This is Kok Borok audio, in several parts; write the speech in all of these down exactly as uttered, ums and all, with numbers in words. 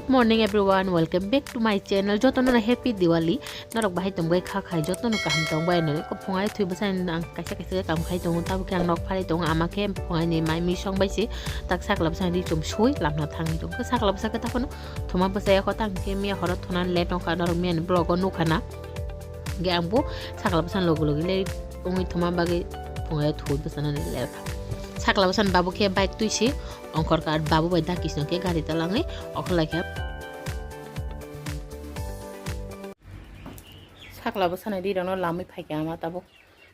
Morning everyone, welcome back to my channel. Jotono no happy Diwali. Norok bahai tongbai kha khai, jotono kaham tongbai nai. Ko phungai thwi bwsai ang kaisa kaisa khe kam khai tongo, tabuk khe ang nok phalai tongo, ama khe phungai ni mai mui song bai se, tak sakla bwsai ri chum sui lamna thangwi tong. Sakla bwsa khe taphano thuma bwsai kho, tang khe miya horo thuna late wngkha, norok miya ni vlog o nukha na. Ge ang bo sakla bwsa logi logi le wngwi thuma bagwi phungai thwi bwsano le kha. Sakla bwsani babu khe bike twi si ongkhor kha, babu bai da kisno khe gari talangwi okhor lai kha. Sakla bwsani ri rokno lamwi phai kha ama tabuk.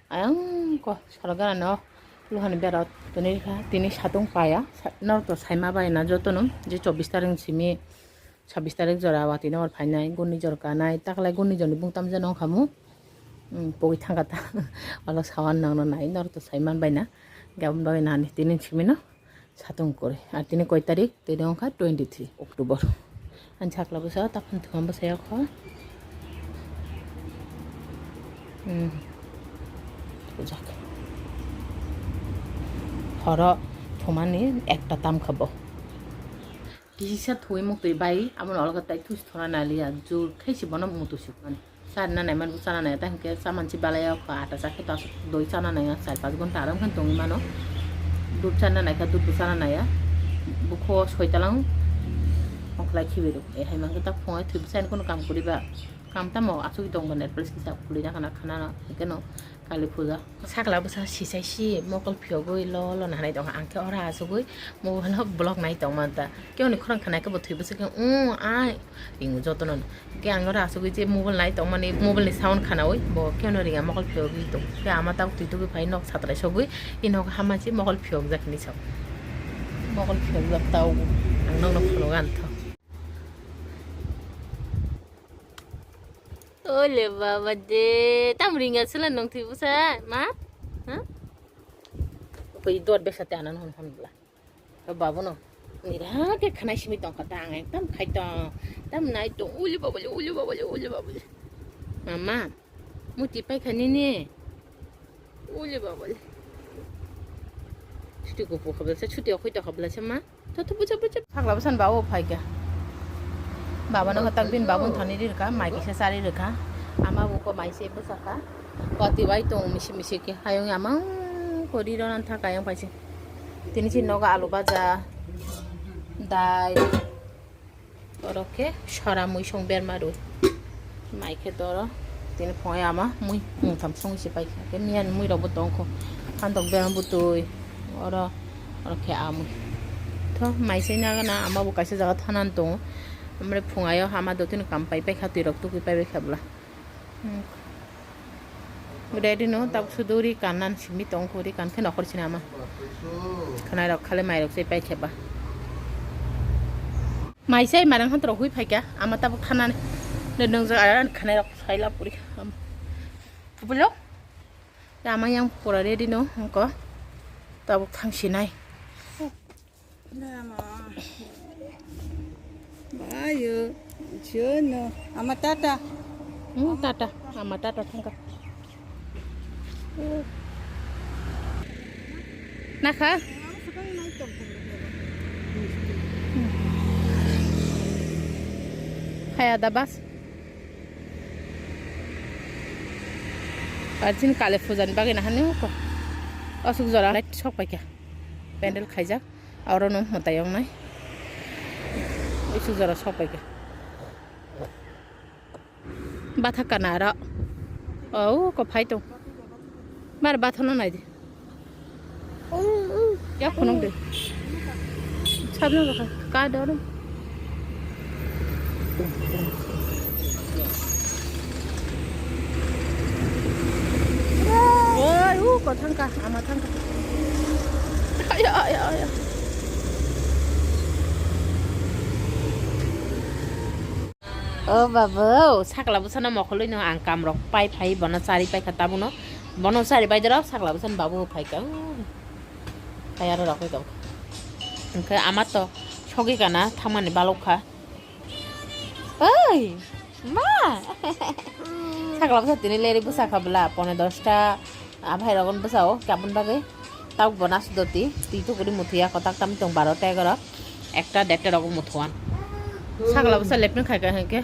Ayang ko sorok gana no luhani bera tini kha, tini satung paya, sa-, norok to saima bai na jotono je chobbish tarik simi, chobbish tarik jora watwi no phainai, guni jor kanai, taklai guni jor ni bung tamjano wngkha mu. Hmm, pogwi thangkha ta. Olo sawan nangno nai, norok to saiman bai na. Gabon bai na ni tini simi no. Satung kori. Ar tini koi tarik? Tini wngkha twenty three October. Ani sakla bwsa, taphun thuma bwsa yakho. Hmm. Bujak. Horo thumani ekta tam kha bo. Kisa thwi muktwi bai, amo olga tai thusi thona naliya, jur khaisi bono mutu sukmani. Chana nai man, chana nai ta hwnkhe chamansi balai o kha, ata chakhe ta doi chana nai, char pas ghonta aram khe tongwi mano. Dud chana nai kha, dud bo chana nai ya. Bukho soi talang ongkhlai khibi rw. E hai man khe ta phungai thwi bwsai no kheno kam kwrwi ba. Kam tamo asugwi tong ba, Netflix kisa khulina khana khana no, hwnkhe no kali puja. Sakla bwsa sisai si mokol phiyogwi lo lo na hanai tong, ang khe ora asugwi mobile o vlog nai tong man ta. Keo ni khorang khanai khe bo thwi bwsai khe, "Umm, ai," ringo jotono. Khe ang ora asugwi je mobile nai tongmani, mobile ni sound khanawi, bo khe no ringa mokol phiyogwi tong. Khe ama tabuk twi tugwi phai nok satrai sogwi, i nok hama se mokol phiyokjak hinwi sao. Mokol phiyokjak tao, ang nokno phunuk anthok. Ole baba de, tam ringa sela nong thwi bwsa, ma? Ha? Koi dot besa te anan hon hon bla. O babu no. Nira ke khanai simi tong kha ta ang ekdam khai tong. Tam nai tong uli babuli uli babuli uli babuli. Mama. Muti pai kha nini. Uli babuli. Chuti kupu khabla se chuti okhoi to khabla se ma. To to buja buja. Phagla bwsan babu phai kha. Baba no tak bin babu thani ri kha mai kisa sari ri kha. Ama bu ko mai se bwsa kha. Wati bai tong misi misi ke hayung amang ko ri ro nan tha kayang pai se. Tini si nogo alu baja, dai, oro khe sora mui song berma rw. Mai khe toro tini phungai ama mui mungtham song se pai khe miyan mui rok bo tong kho. Phantok berma butui oro, oro khe amui. Tho mai se nagana ama bo kaisa jaga thanan tongo. Amre phungai o ama dotino kam pai pai kha twi rok tugui pai bai kha bwla. Hmm. Ready no, tabuk sudu ri kanan simi tong kho, ri kan khe nokhor sina ma. Khanai rok khale mai rok se pai kheba. Mai sai marang han rok hui phai kha, ama tabuk thanan de nung jaga ran khanai rok sai la puri. Pupulo. Ama yang pura ready no, ko. Tabuk thang sinai. Ayo, jono. Ama tata. Hmm, tata. Ama tata thangka. Nakha? Kaya da bas. Arjin kale puja ni bagwi nahani ko. Asuk jora light sok paikha. Pendel khaijak. Oro no mwtai wngnai. Isuk jora sok pai khe. Bathak kana aro. O ko phai tong. Mar bathono nai di. Ya khunung de. Sabna ka ka doro. Oi, u ko thangka, ama thangka. Aya, aya, aya. O babu, sakla bwsano mokholoino ang kamrok pai phai bono chari paikha tabuno. Bono chari bai dorok sakla bwsano babu phaikha. Kaya rok rok. Hwnkhe ama to sogwi kana thangmani balokha. Oi, ma. Sakla bwsa tini leri bwsa kha bwla, pone dosta, a bhai rogon bwsa o, kabun bagwi. Tabuk bo nasu doti, twi tuguri muthuya, kotak tam tong baro ta egarok, ekta derta rogo muthuan. Sakla bwsa lepin khai ka hwnkhe.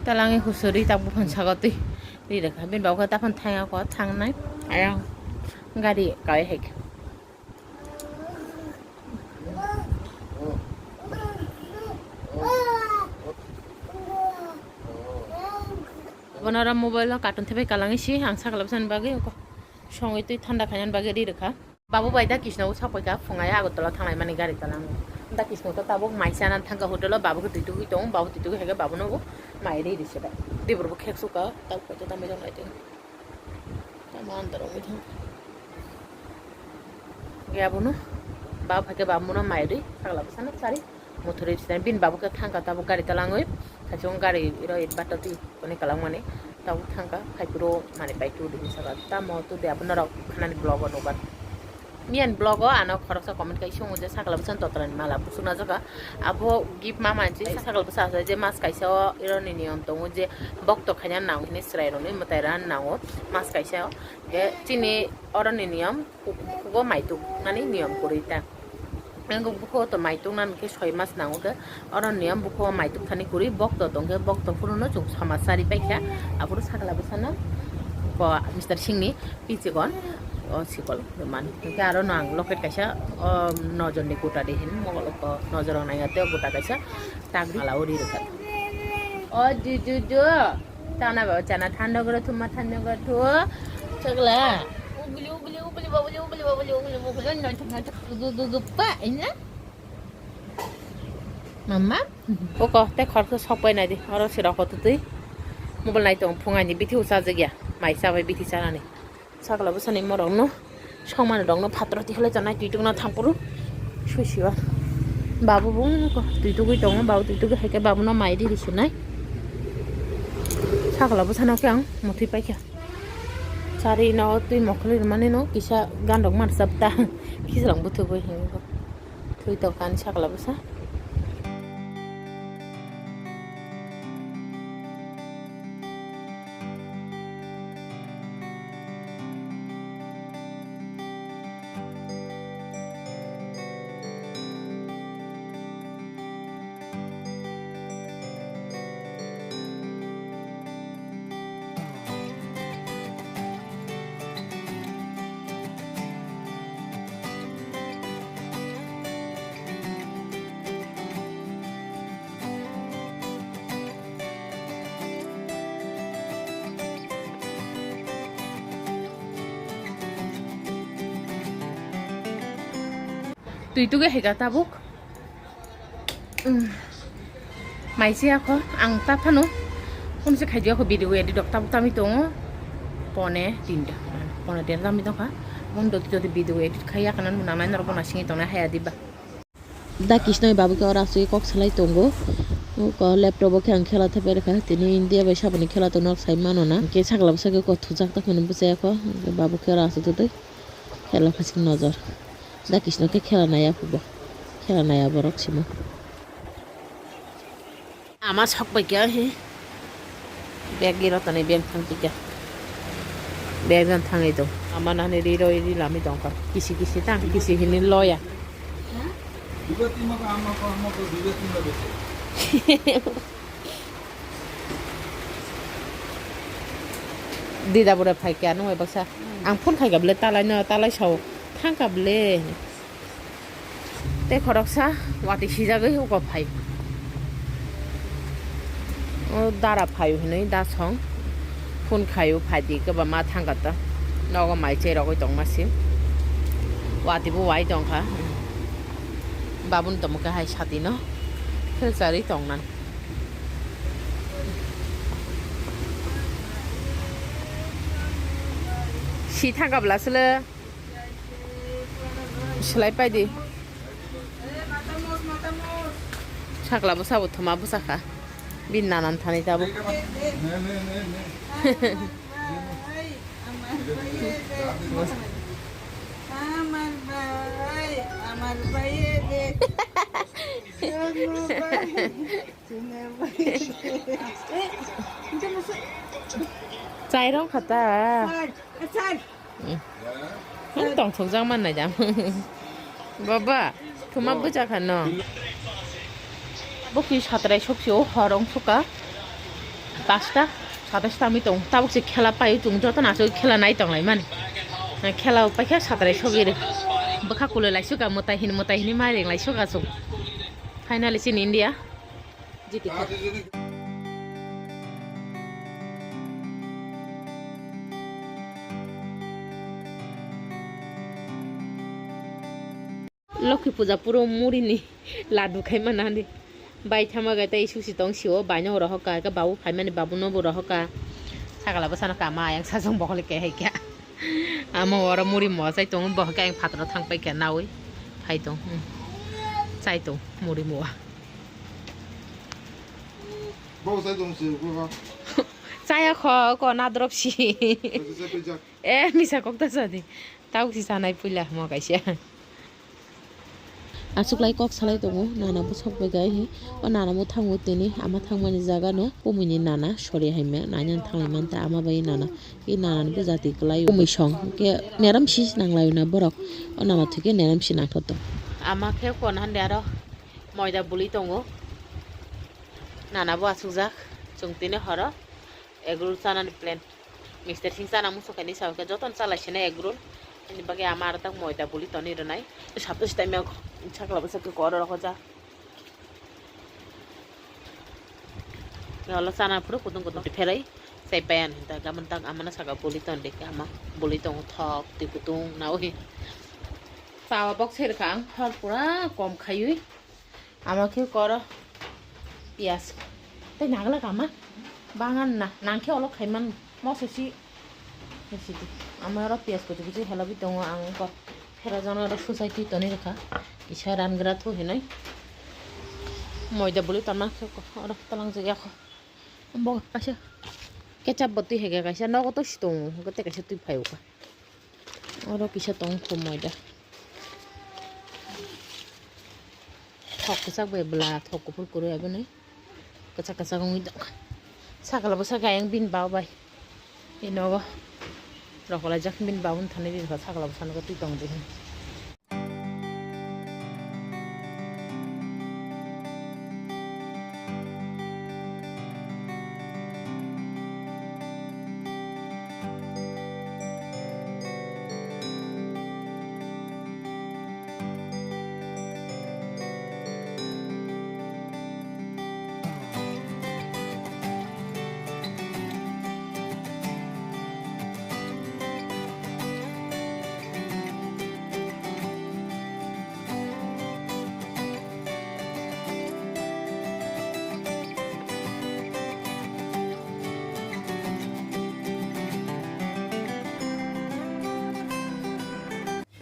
Talangi husuri tak buphang sago twi. Ri rwkha. Bini baba khe taphang thangya kho, thangnai. Ayang gari kai hai khe. Bono oro mobile o cartoon thepai kalangwi si ang sakla bwsani bagwi songwi twi thanda khainani bagwi ri rwkha. Babu bai da Kishno o sapai kha phungai Agartala thanglai mani gari talang. Da Kishno to tabuk mai chana thangkha hotel o, babu khe twi tugwi tongo, babu twi tugwi hai khe babu no bo mai ri ri se bai. Dibor bo khek sukha, tabuk pai to tambai jang lai tong. Tamo andar wngwi thang. Ge abono, baba phaikhe babono mai ri, sakla bwsano chari, muthuri sitani bini babu khe thangkha tabuk gari talangwi, kaichung gari roi batati koni kalangmani, tabuk thangkha, phaiphuru mani pai tudi hinwi saka, tamo tudi abono rok khanani vlog o nukar. Miyani vlog o ano khoroksa comment kai sungo je sakla bwsano totrani mala buchuk najaka, abo gift ma manchi sakla bwsa asa je mas kaisa o ironi niyom tongo je bokto khaina nango hinwi chwrai rokni mwtai rani nango mas kaisa o, je chini oroni niyom. Bukugo maituk nani niyom kwrwi ta. Ang bukugo to maituk nani khe soi mas nango khe, oro niyom bukugo maituk thani kwrwi bokto tong khe, bokto phuru no chwng samachari paikha, aphuru sakla bwsano ko Mister Singh ni pichikon o sikol mani. Hwnkhe aro no ang locket kaisa o nojor ni guta de hin mogol ko nojor o naiya tei guta kaisa tagri mala uri rwkha. O ju ju ju. Chana ba, chana thanda gora thu, ma thanda gora thu. Chakla. Ugli, ugli, ugli, babuli, ugli, babuli, ugli, ugli, no, no, no, gu, gu, gu, pa, ina. Mama. Oko, te khor khe sok pai nai di. Oro sira ko tutui. Mobile nai tong phung ani bithi usa jagya. Mai sa bai bithi chanani. Sakla bwsani morokno, songmani rokno phatro tihalai tongnai twi tongna thangphuru sui siwa. Babu bo wngkha twi tugwi tongo, babu twi tugwi hai khe babuno mai riri sunai. Sakla bwsano khe ang muthwi paikha. Chari no twi mokholi rwmani no kisa gandok mansap ta khichlang buthubui hinwi. Thwi tongkha ani sakla bwsa. Twi tugwi hai kha tabuk. Umm. Mai se akho ang ta phano phone se khai di akho video edit rok tabuk tamwi tongo. Pone tinta, pone tinta tamwi tongkha. Phone doti doti video edit khai ya kana nang nai norok bo na singwi tongnai haya diba. Da Kishnoi babu khe oro asugwi kok salai tongo. Ko laptop o khe ang khela thepai rwkha. Tini India bai saboni khela tongno sai mano na. Hwnkhe sakla bwsa khe kok thujak ta phano bwchai akho. Hwnkhe babu khe oro asugwi twi khela phasing nojor. Da Kishno khe khela nai aphubo. Khela nai aborok simo. Ama sok bai kya he. Bag giro tani bag thang pai kya. Bag jan thangwi tong. Ama nani ri roi ri lami tong kha. Kisi kisi tang kisi hini loya. Dida bura phai kya nung bai baksa. Ang phone khai kha bwle talai no talai sao. Thang kha bwle. Tei khoroksa watwi sijagwi uko phai. O dara phaio hinwi da song. Phone khaio phaidi kwbangma thangkha ta. Nogo mai cherogwi tongma se. Watwi bo wai tongkha. Babun tomo khe hai satino. Philsari tongnan. Si thangkha bwla sile. Slai pai di. Sakla bwsa bo thoma bwsa kha. Bini nanan thani tabuk. Chairong kha ta. Ang tongthokjak man nai jang. Baba, thuma bwcha kha no. Bo ki satrai sok si o hor wng suka. Pasta satais tangwi tong. Tabuk se khela pai chwng joto naso khela nai tong lai mani. Khela pai khe satrai sok iri. Bwkha kului lai suka mwtai hin mwtai hini mai ring lai suka chwng. Finally chini India. Jiti kha. Lokhi puja puro muri ni ladu khai mana ni. Bai thama gai tai susi tong sio bai no rohoka ka babu phai mani babu no bo rohoka. Sakala bwsano kama ayang sajong bokhole ke hai kya. Ama oro muri mo chai tong bokhole ayang phatro thang pai kya nawi. Phai tong. Hmm. Chai tong muri mo. Bo chai tong si ko. Chaya kho ko nadrop si. Eh misa kok ta sadi. Tau si sanai puila mo kaisa. Achuklai kok salai tongo, nana bwsok bai gai hi. O nana bo thango tini, ama thangmani jaga no, kumui ni nana, sori hai ma, nainan thanglai manta, ama bai nana. I nana ni bo jati kwlai, kumui song, hwnkhe neram si nanglai na borok. O nana thwikhe neram si nangthoto. Ama khe kon hande aro moida buli tongo. Nana bo achukjak, chwng tini horo egg roll chanani plan. Mister Singh chana muchung khaini sao khe jotono chalai sini egg roll. Ini bagwi ama aro tak moida buli toni rwnai. Sapta sita miyang sakla bwsa khe koro rokho ja. Yolo chana phuru kutung kutung pherai sai payan hinta gamon tak amana saka buli ton de ama buli tong thok ti kutung nawi. Sawa bok serkha ang hor pura kom khayui. Ama khe koro piyas. Tei nagla kama. Bangan na. Nang khe olo khaiman. Moso si. Sidi. Ama oro piyas kuchi kuchi helabi tongo ang ko. Hera jana oro society toni rokha. Kisa rangra thu hinoi. Moida buli tama khe ko. Oro talang jaya ko. Bo kaisa. Ketchup bo twi hege kaisa. Nogo to si tongo. Tei kaisa twi phaio ka. Oro kisa tong kho moida. Thok kwchak bai bwla, thok kuphur kwrwi abono kwchak kwchak wngwi tongkha. Sakla bwsa khe ayang bini baba bai. I nogo rokolaijak bini babuni thani ri rwkha sakla bwsano twi tong di hwn.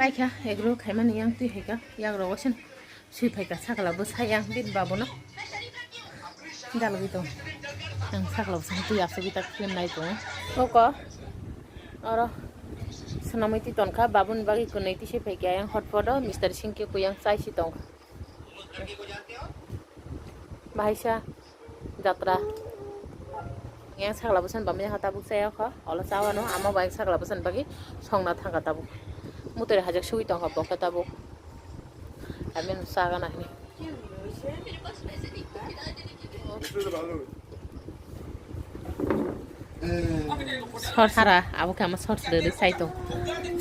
Paikha, egro khaimani yang twi haikha, yang rogo sin swi phaikha, sakla bwsa yang bini babono dalgwi tong. Ang sakla bwsa twi asugwi tak film nai tongo. Oko oro swnamwi twi tonkha, babuni bagwi kwnwi twi swi phaikha, yang hotpot o Mister Singh khe kuyang chai si tongkha. Bahaisa jatra. Yang sakla bwsani bamya ha tabuk saya kho. Olo chawano ama bai sakla bwsani bagwi songna thangkha tabuk. Mutori hajak sugwi tongkha bokhe tabuk. Amin saga nahini. Sor sara, abo khe ama sor sara ri sai tong.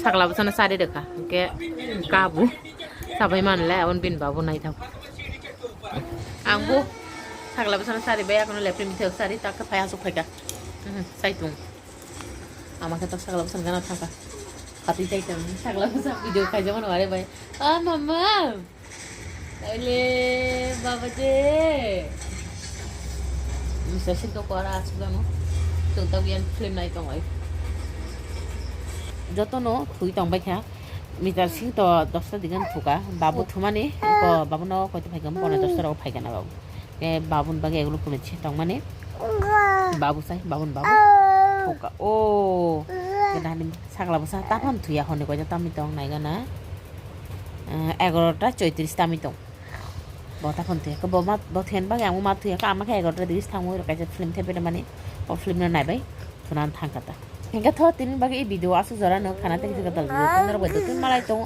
Sakla bwsano sari rwkha, hwnkhe kabu. Sabai manle, abon bin babu nai thang. Ang bo sakla bwsano sari bai, akono lepri mithai sari, tak khe phai asuk phaikha. Mhm, sai tong. Ama khe tak sakla bwsano gana thangkha. Phatwi tai tong, sakla bwsa video khaijak mano are bai. Ah, mama! Aile baba je. Misa sin to kora asugano. Chwng ta biyan film nai tong ai. Jotono thui tong bai kha. Misa sin to dosta digan thuka. Babu thumani ko babu no koi to phai gam pona dosta ro phai gana babu. Ke babun bagi eglo kuni chi tong mani. Babu sai babun babu. Thuka. Oh. Gana ni sakla bwsa ta pham thuya hone koi ta mi tong nai gana. Ah, egarota choitris tami tong. Bo ta phone thuya khe, bo ma, bo then bagwi ang ma thuya khe, ama khe egarota tris thangwi rw kaisa film thepe mani, o film no naibai thunan thangkha ta. Hingkhe tho tini bagwi i video asuk jora no khana tei kisa dal video tini rok bai dotun malai tongo.